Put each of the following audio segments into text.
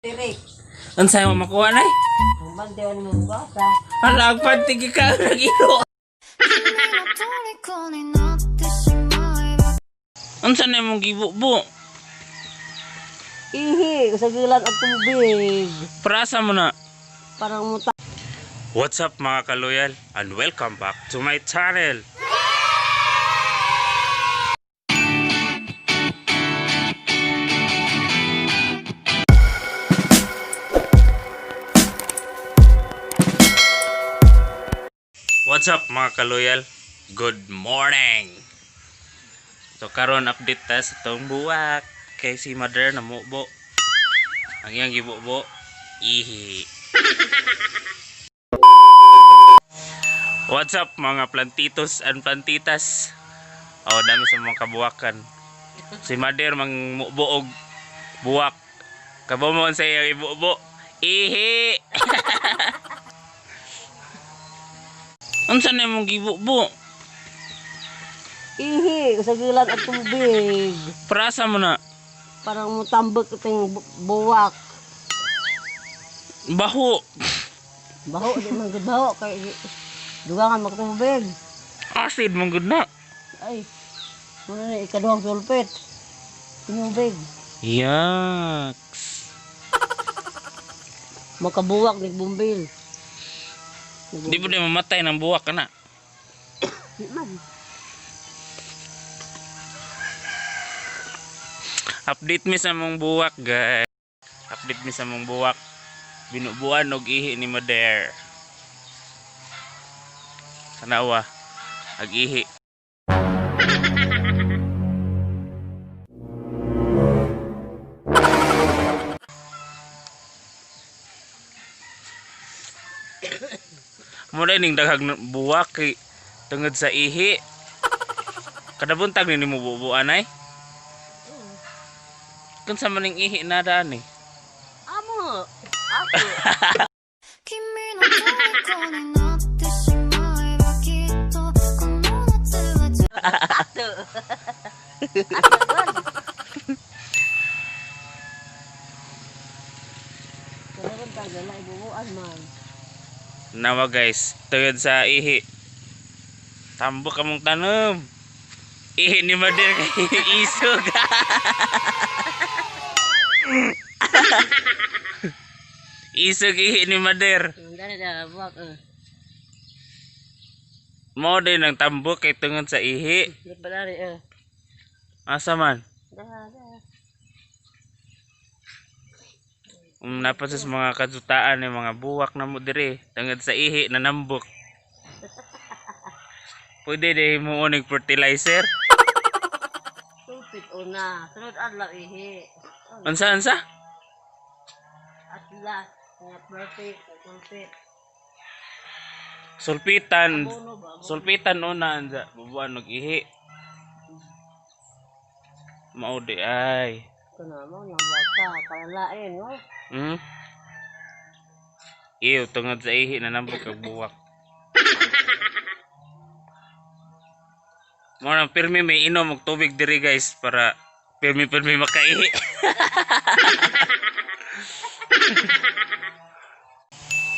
Tirik. Unsay mo makuha nay? Ang bandewan mo basa. Hala, ang panty ka nagilo. 虜になってしまえば Unsa na imong gibubo? Ihi, kasagilan at tubig. Prasa mo na. Parang muta. What's up, mga kaloyal, and welcome back to my channel. What's up, mga kaloyal? Good morning! So karon update ta sa tong buwak kay si mother na mubo. Ang iyang gibubo, ihi. What's up, mga plantitos and plantitas? Oh, dami sa mga kabuwakan. Si Mader mang mubuog buwak. Kabo mo sa iyang ibubo. Ihi. Unsa na imong gibubo? Ihi, kasagilan at tubig. Prasa mo na. Parang mutambak iting buwak. Baho. Baho, di man gud baho. Kay dugangan magtubig. Acid mong gud na. Ay, muna na ikaduhang sulpit. Tinubig. Yucks. Makabuwak, nagbumbil. Di ba di mamatay ng buwak ka na? Di man. Update mi sa mong buwak, guys. Update mi sa mong buwak. Binubuan og ihi ni Mader. Tanawa. Ag ihi. Muna ning daghang buwak kay tungod sa ihi. Kada buntag ni nimo bubuan ay. Kun sa maning ihi na daan eh. Amo! Ako! 君の虜になってしまえばきっとこの夏は Ato! Ato, God! Kailangan tayo na ibubuan man. Nawa guys, tungod sa ihi. Tambok among tanom. Ihi ni Mader kay isog. Isog ihi ni Mader. Ang dali na buwak eh. Mo din ang tambok kay tungod sa ihi. Di pa dali eh. Asa man? Daha, daha. Napat sa mga kajutaan ni mga buwak na mo dire tungod sa ihi na nambok. Pwede din mo unig fertilizer. Sulpit una. Sunod adlaw ihi. Unsa unsa? Atlas. Nga perfect. Sulpit. Sulpitan. Abono ba? Sulpitan una anza bubuan og ihi. Mao di ay. Ito na mo, nang waka. Kalalain, no? Iyo tungod sa ihi na nambok kag buwak. Mo nang pirmi may inom og tubig diri guys para pirmi pirmi makaihi.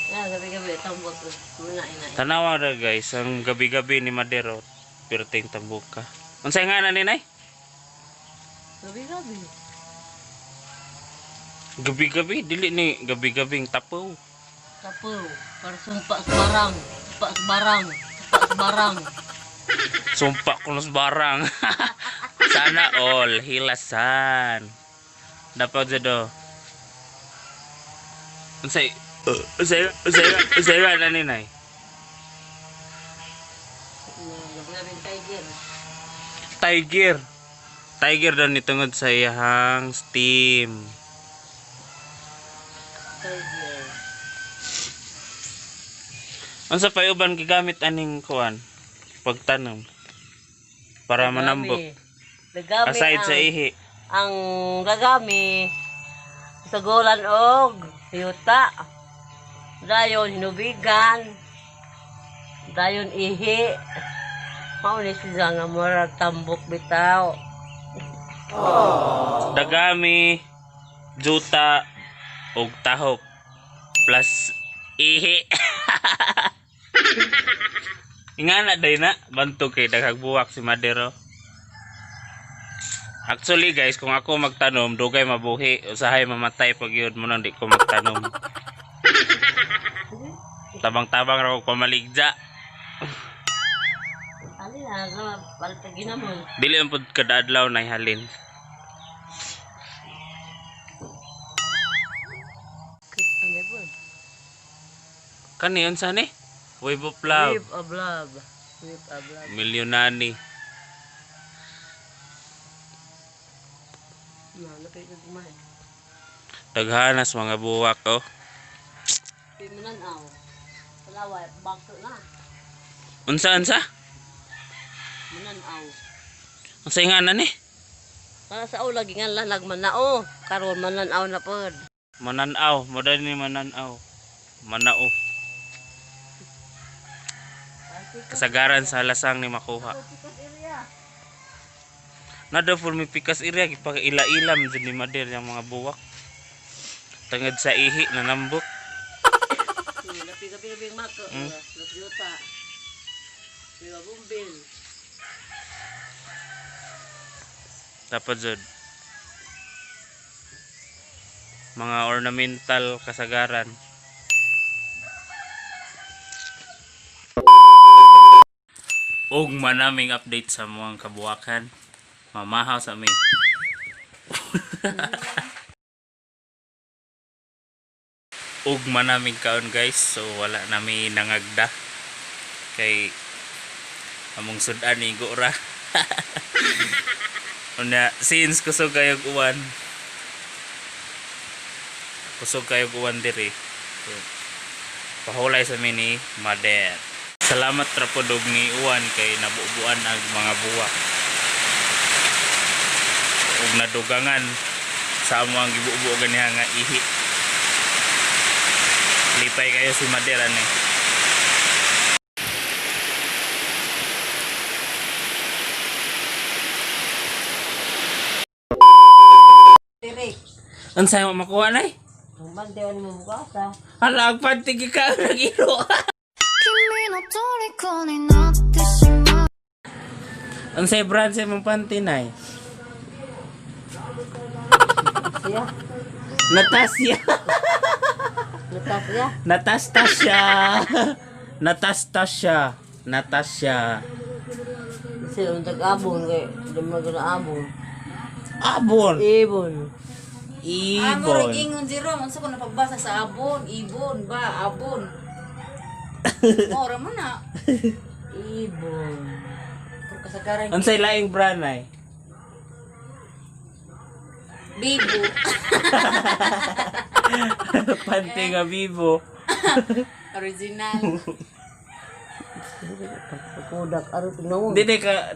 Ya, gabi-gabi. Tambot. Muna ina. Tanawa ra guys ang gabi-gabi ni Madero pirting tambok ka. Unsay ngalan ni nay? Gabi-gabi. Gabi-gabi dili ni gabi-gabing tapaw. Tapo. Para sumpa sa barang. Sumpa sa barang. Sumpa sa barang. Sumpa ko sa barang. Sana all hilasan. Dapat jado. Unsay unsay unsay unsay nga ni nay? Gabi-gabi tiger. Tiger. Tiger daw ni tungod sa iyang steam. Tiger. Unsa pa uban gigamit aning kuan? Pagtanom. Para manambok. Dagami Aside ang, sa ihi. Ang dagami sagulan og yuta. Dayon hinubigan. Dayon ihi. Mao ni siya nga mura tambok bitaw. Dagami, juta, Og tahop plus ihi. Ingana day na bantog kay daghag buwak si Madero. Actually guys, kung ako magtanom, dugay mabuhi, usahay mamatay pag yun mo nang di ko magtanom. Tabang-tabang ra ko pamaligja. Ali na, na, palpagina mo. Dili ang pud kada adlaw na halin. Ano po? Kani unsa ni? Wave of love. Wave of love. Wave of love. Milyonani. Na, napigag kumain. Daghanas mga buwak oh. Pimananaw. Palaway, bakto na. Unsa unsa? Mananaw. Unsa nga na ni? Para sa ulag nga lanag manao. Karon mananaw na pod. Mananaw, mo ni mananaw. Manao. Kasagaran sa lasang ni makuha. Nada for mi pikas area ila-ilam jud ni Mader yung mga buwak. Tangad sa ihi nanambok. Lapi-gabi mako. Lapi-yuta. Piwa bumbil. Dapat jud mga ornamental kasagaran. Og manaming update sa mga kabuwakan. Mamahaw sa mi. Og manaming kaon guys, so wala nami nangagda kay among sudan ni ra. Una, since kusog kayo uwan. Kusog kayo uwan diri. So, pahulay sa mi ni Mader. Salamat ra pod og ni uwan kay nabubuan ang mga buwak. Ug nadugangan sa amo ang gibubuo ganiha nga ihi. Lipay kayo si Mader ani. Direk. Unsay mo makuha nay? Ang bandewan mo bukasa. Hala, ang panty ka nagiro. 君の虜になってしまう Unsay brand sa imong panty nay? Siya. Natasya. Natasya. Natastasya. Natastasya. Natasya. Sila ang tag-abon kay di mo na abon. Abon. Ibon. Ah, murag Ibon. ingon Jerome, unsa ko napagbasa sa abon, ibon ba, abon. Mora mo na. Ibon. Pero kasagaran Unsay laing brand ay? bibo. Panty nga bibo. Original. Kudak aro tingnan.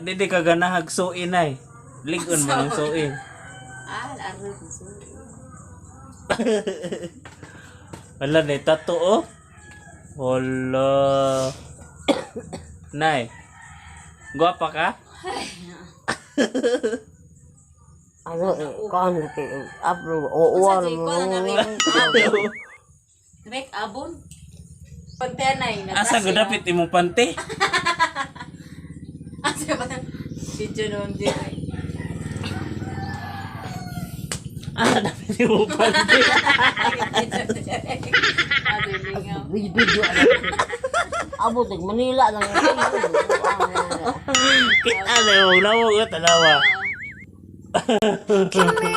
Dili ka ganahag suin ay. Ligon mo ng suin. Ah, laro. Wala na tato oh. Wala. Nay. Gwapa ka? Ano kan kay apro o Unsa uwan jay mo. ko na rin abon. Rek abon. Pantenay na. Asa gudapit imong panty? Asa ba? Video noon din. Asa dapit imong panty? Ano lingaw. Video Abot tag Manila lang. Kita na yung lawag o tanawa. 君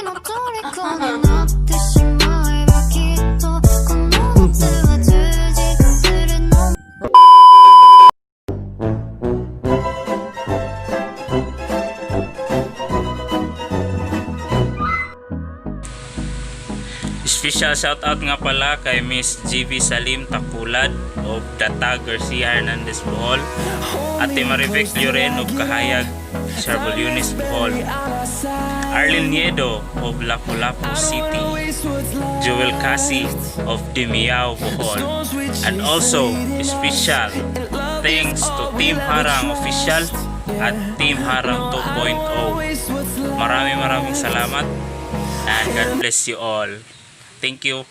の虜になってしまえばきっとこの夏は充実するの Special shoutout nga pala kay Miss GB Salim Takulad of Data Garcia Hernandez Bohol, Ate Marivic Lloren of Kahayag, Charbol Yunis Bohol, Arlene Niedo of Lapu-Lapu City, Joel Kasi of Dimiao Bohol, and also special thanks to Team Harang Official at Team Harang 2.0. Maraming maraming salamat and God bless you all. Thank you.